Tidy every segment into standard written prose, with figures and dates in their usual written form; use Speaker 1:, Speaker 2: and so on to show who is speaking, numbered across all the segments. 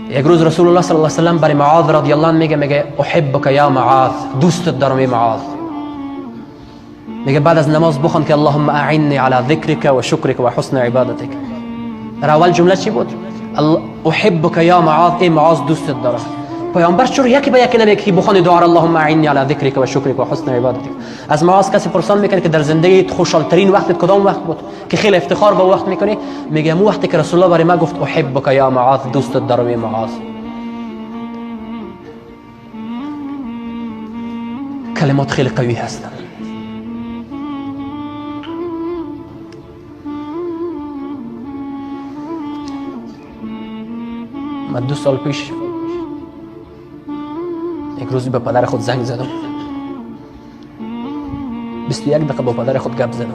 Speaker 1: یک روز رسول الله صلی الله علیه و سلم برای معاذ رضی الله عنه میگه احبک یا معاذ، دوستت دارم ای معاذ. میگه بعد از نماز بخوان که اللهم اعنی علی ذکرک و شکرک و حسن عبادتک. در اول جمله چی بود؟ احبک یا معاذ، ای معاذ دوستت دارم. پیامبر چرا یکی به یکی نمیگه که بخوان دعا اللهم اعنی علی ذکرک و شکرک و حسن عبادتک؟ از معاذ کسی پرسان میکنه که در زندگی خوشحال ترین وقتت کدام وقت بود که خیلی افتخار به وقت میکنی؟ میگه مو وقتی که رسول الله برای ما گفت احبک یا معاذ، دوستت دارم ای معاذ. کلمات خیلی قوی هستند. من 2 سال پیش یک روزی به پدر خود زنگ زدم، 21 دقیقه با پدر خود گپ زدم.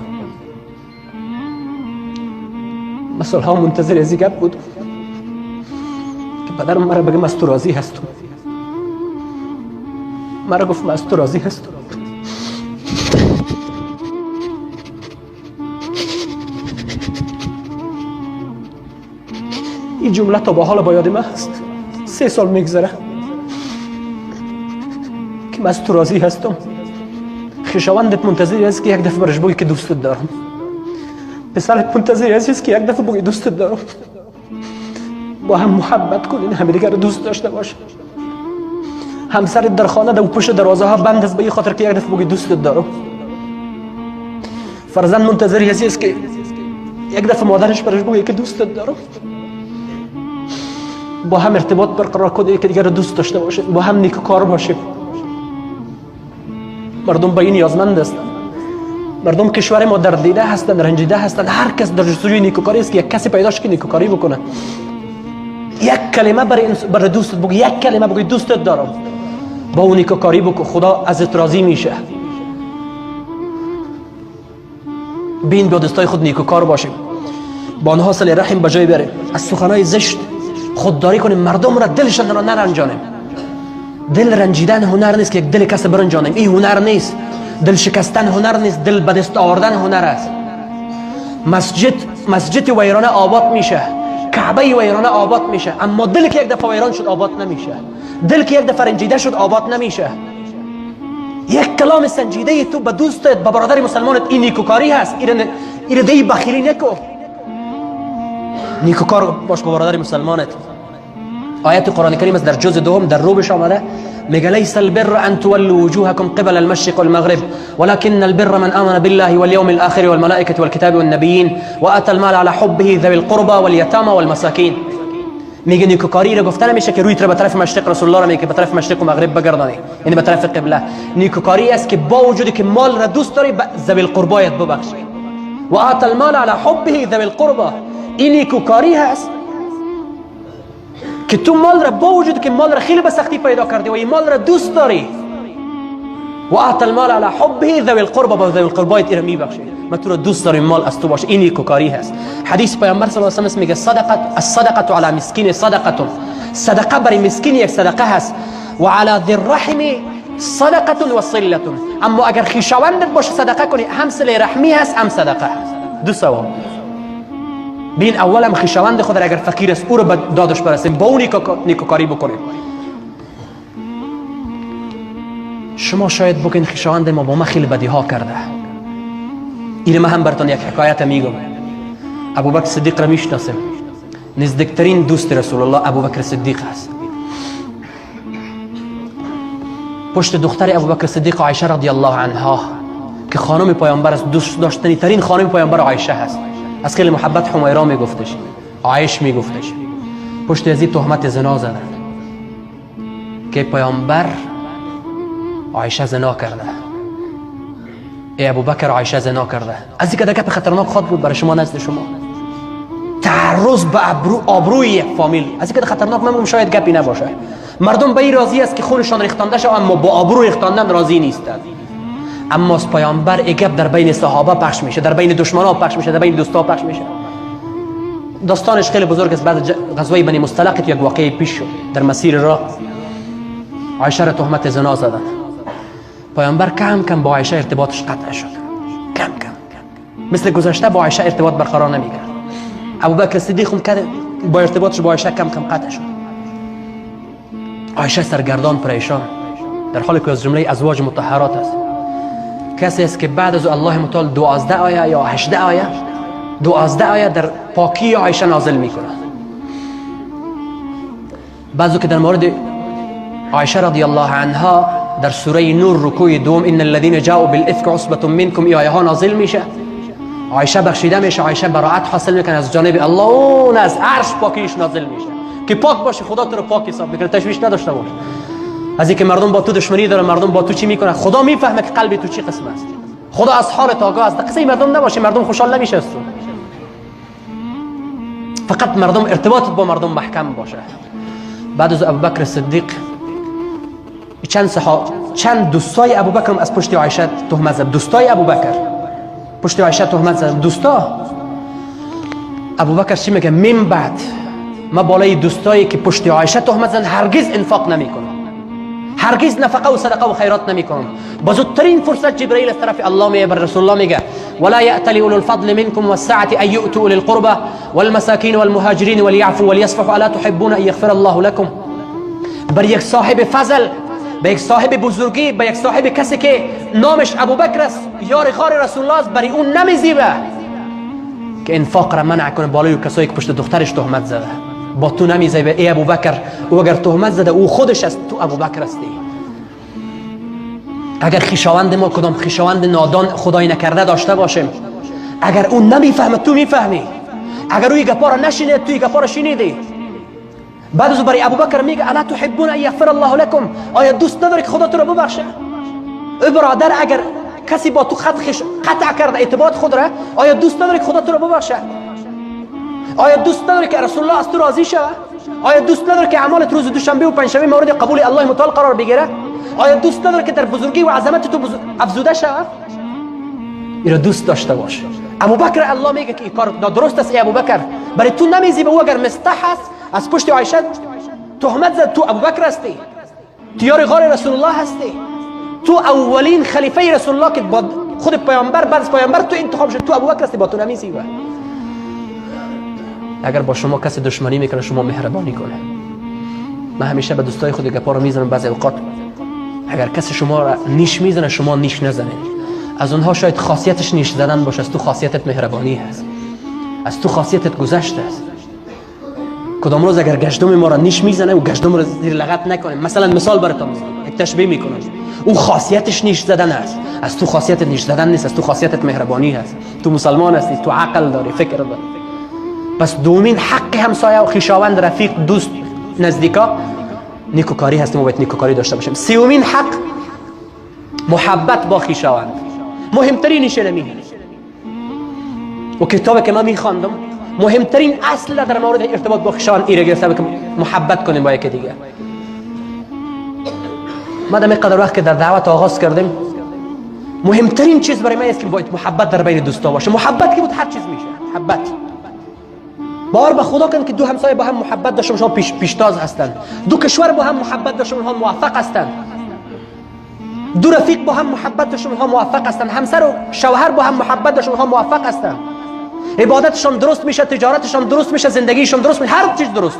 Speaker 1: من سالها منتظر از این گپ بود که پدرم مرا بگه از تو راضی هستم. مرا گفت من از تو راضی هستم. این جمله تا به حال با یاد من هست. 3 سال میگذره که من از تو راضی هستم. خویشاوندت منتظر است که یک دفعه برش بگی که دوستت دارم. پسرت منتظر است که یک دفعه بگی دوستت دارم. با هم محبت کنین، همدیگر رو دوست داشته باش. همسرت در خانه در پشت دروازه ها بند است به این خاطر که یک دفعه بگی دوستت دارم. فرزند منتظر است که یک دفعه مادرش برش بگی که دوستت دارم. با هم ارتباط برقرار کنید که دیگر رو دوست داشته باشید، با هم نیکوکار باشیم. مردم به این نیازمند هستند. مردم کشور ما در دیده هستند، رنجیده هستند. هر کس در جستجوی نیکوکاری است که یک کسی پیدا شه که نیکوکاری بکنه. یک کلمه برای دوستت بگو، یک کلمه بگو دوستت دارم، با اون نیکوکاری بکن، خدا ازت راضی میشه. بین با دوستای خود نیکوکار باشیم، با آنها صله رحم به جای بریم، از سخنهای زشت خودداری کنیم، مردم را دلشان را نرنجانیم. دل رنجیدن هنر نیست که یک دل کس برنجانیم، این هنر نیست. دل شکستن هنر نیست، دل به دست آوردن هنر است. مسجد ویرانه آباد میشه، کعبه ویرانه آباد میشه، اما دل که یک دفعه ویران شد آباد نمیشه. دل که یک دفعه رنجیده شد آباد نمیشه. یک کلام سنجیده تو به دوستت، به برادر مسلمانت، این نیکوکاری هست. این دی بخیلی نکو، نیکوکار باش با برادر مسلمانت. آیت قرآن کریم است در جزء دوم در روبش آمده، میگه لیس البر ان تولوا وجوهكم قبل المشرق والمغرب ولكن البر من آمن بالله واليوم الآخر والملائكة والكتاب والنبيين وآتى المال على حبه ذوي القربى واليتامى والمساكين. میگه نیکوکاری را گفته نمیشه که روی به طرف مشرق، رسول الله را میگه به طرف مشرق و مغرب بگردانی، یعنی به طرف قبله. نیکوکاری است که با وجودی که مال را دوست داری ذوی القربایت ببخشی. و آتى المال على حبه ذوي القربى، این نیکوکاری هست که تو مال را با وجود که مال را خیلی به سختی پیدا کردی و این مال را دوست داری، و اعطى المال على حبه ذوی القربى، با ذوی القربى ایره میبخشی. ما تو را دوست داریم، مال از تو باشه، این نیکوکاری هست. حدیث پیامبر صلی الله علیه و سلم میگه صدقه الصدقه علی مسکین صدقه، صدقه برای مسکین یک صدقه هست، و علی ذی الرحم صدقه و صله. اما اگر خویشاوندت باشه صدقه کنی، هم صله رحمی هست هم صدقه هست، دو ثواب. بین اولم خویشاوند خود را اگر فقیر است او رو به دادش برسیم، با اون نیکوکاری بکنیم. شما شاید بگین خویشاوند ما با ما خیلی بدی ها کرده. این ما هم براتون یک حکایت میگم. ابوبکر صدیق را میشناسیم، نزدیکترین دوست رسول الله ابوبکر صدیق است. پشت دختر ابوبکر صدیق عایشه رضی الله عنها که خانم پیامبر است، دوست داشتنی ترین خانم پیامبر عایشه هست، از خیلی محبت حمیرا میگفتش، عایش میگفتش. پشت ازی تهمت زنا زدن که پیامبر عایشه زنا کرده، ای ابوبکر عایشه زنا کرده. از این که گپ خطرناک خواد بود برای شما، نزد شما تعرض به آبروی یک فامیل، از این که خطرناک من میگم شاید گپی نباشه. مردم به این راضی است که خونشان ریختانده شود، اما با آبرو ریختاندن راضی نیستند. اما از پیامبر ای گپ در بین صحابه پخش میشه، در بین دشمنان پخش میشه، در بین دوستا پخش میشه. داستانش خیلی بزرگ است. بعد غزوه بنی مصطلق یک واقعه پیش شد در مسیر راه، عایشه را تهمت زنا زدن. پیامبر کم کم با عایشه ارتباطش قطع شد، کم کم مثل گذشته با عایشه ارتباط برقرار نمیکرد. ابوبکر صدیق هم با ارتباطش با عایشه کم کم قطع شد. عایشه سرگردان پریشان، در حالی که از جمله ازواج مطهرات است، کسی است که بعد از الله متعال 12 آیه یا 18 آیه، 12 آیه در پاکی عایشه نازل میکنه. بعضی که در مورد عایشه رضی الله عنها در سوره نور رکوع دوم ان الذين جاءوا بالافك عصبة منكم ای آیه ها نازل میشه، عایشه بخشیده میشه، عایشه براعت حاصل میکنه از جانب الله، اون از عرش پاکیش نازل میشه که پاک باشه، خدا تو رو پاک حساب میکنه، تشویش نداشته باش از اینکه مردم با تو دشمنی دارن، مردم با تو چی میکنن، خدا میفهمه که قلب تو چی قسم است، خدا از حالت آگاه است. قصه مردم نباشه، مردم خوشحال نمیشه از تو، فقط مردم ارتباطت با مردم محکم باشه. بعد از ابوبکر صدیق چند دوستای ابوبکر از پشت عایشه تهمت زد، دوستای ابوبکر پشت عایشه تهمت زد، دوستا ابوبکر چی میگه؟ من بعد ما بالای دوستایی که پشت عایشه تهمت زدن هرگز انفاق نمیکنم، هرگز نفقه و صدقه و خیرات نمیکنم. بزودترین فرصت جبرئیل از طرف الله میه بر رسول الله میگه ولا يأتل اولو الفضل منكم والسعة ان يؤتوا اولي القربى والمساكين والمهاجرين وليعفوا وليصفحوا الا تحبون ان يغفر الله لكم. بر یک صاحب فضل، به یک صاحب بزرگی، به یک صاحب کسی که نامش ابوبکر است، یار غار رسول الله است، برای اون نمیزیبه که انفاق را منع کنه بالای کسایی که پشت دخترش تهمت زده. با تو نمیزیبه ای ابوبکر، او اگر تهمت زده او خودش است، تو ابوبکر هستی. اگر خویشاوند ما کدام خویشاوند نادان خدای نکرده داشته باشیم، اگر اون نمیفهمه تو میفهمی، اگر او گپا را نشینید تو گپا را شنیدی. بعد از برای ابوبکر میگه الا تحبون ان یغفر الله لكم، آیا دوست نداری که خدا تو را ببخشه؟ ای برادر، اگر کسی با تو خط قطع کرده اعتماد خود را، آیا دوست نداری که خدا تو را ببخشه؟ آیا دوست نداری که رسول الله از تو راضی شوه؟ آیا دوست نداری که اعمالت روز دوشنبه و پنجشنبه مورد قبول الله متعال قرار بگیره؟ آیا دوست نداری که در بزرگی و عظمت تو افزوده شوه؟ ایرا دوست داشته باش. ابوبکر الله میگه که این کار نادرست است ای ابوبکر، برای تو نمیزیبه. او اگر مستح است از پشت عایشه تهمت زد، تو ابوبکر هستی، تو یار غار رسول الله هستی، تو اولین خلیفه رسول الله که با خود پیامبر بعد از پیامبر تو انتخاب شد، تو ابوبکر هستی، با تو نمیزیبه. اگر با شما کسی دشمنی میکنه شما مهربانی کنه. من همیشه به دوستای خود گپا رو میزنم بعضی اوقات، اگر کسی شما را نیش میزنه شما نیش نزنید. از اونها شاید خاصیتش نیش زدن باشه، از تو خاصیتت مهربانی هست، از تو خاصیتت گذشت است. کدام روز اگر گشتم ما را نیش میزنه و گشتم را زیر لغت نکنیم، مثلا مثال براتون میزنم، یک تشبیه میکنم، او خاصیتش نیش زدن است، از تو خاصیتت نیش زدن نیست، از تو خاصیتت مهربانی هست. تو مسلمان هستی، تو عقل داری، فکر داری. پس دومین حق همسایه و خویشاوند، رفیق، دوست، نزدیکا نیکوکاری هست، ما باید نیکوکاری داشته باشیم. سومین حق محبت با خویشاوند، مهمترینش نمیه. و کتابی که من میخواندم مهمترین اصل در مورد ارتباط با خویشاوند ایره گرفته که محبت کنیم با یکی دیگه. ما در قدر وقت که در دعوت آغاز کردیم، مهمترین چیز برای من است که باید محبت در بین دوستا باشه. محبت که بود هر چیز میشه. محبت، باور به خدا کن که دو همسایه با هم محبت داشته باشن پیشتاز هستند، دو کشور با هم محبت داشته باشن موفق هستند، دو رفیق با هم محبت داشته باشن موفق هستند، همسر و شوهر با هم محبت داشته باشن موفق هستند، عبادتشان درست میشه، تجارتشان درست میشه، زندگیشان درست میشه، هر چیز درست.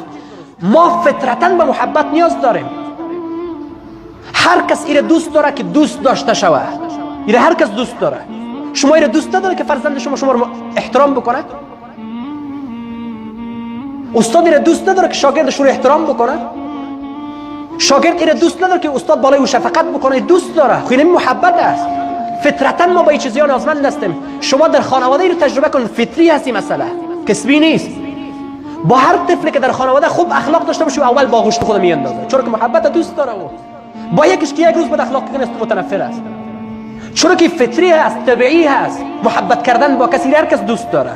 Speaker 1: ما فطرتاً به محبت نیاز داریم. هر کس ایره دوست داره که دوست داشته شوه، ایره هر کس دوست داره. شما ایره دوست نداره که فرزند شما شما رو احترام بکنه؟ استاد ایره دوست نداره که شاگردش رو احترام بکنه؟ شاگرد ایره دوست نداره که استاد بالای او شفقت بکنه؟ دوست داره. خب این محبت است. فطرتاً ما به این چیزا نیازمند هستیم. شما در خانواده ایره تجربه کن، فطری هستی، مسئله کسبی نیست. با هر طفلی که در خانواده خوب اخلاق داشته باشه اول باغوش خود میاندازه، چون که محبت دوست داره. او با یکیش که یک روز بد اخلاق کنه متنفر است، چون که فطری هست، طبیعی هست. محبت کردن با کسی هر کس دوست داره.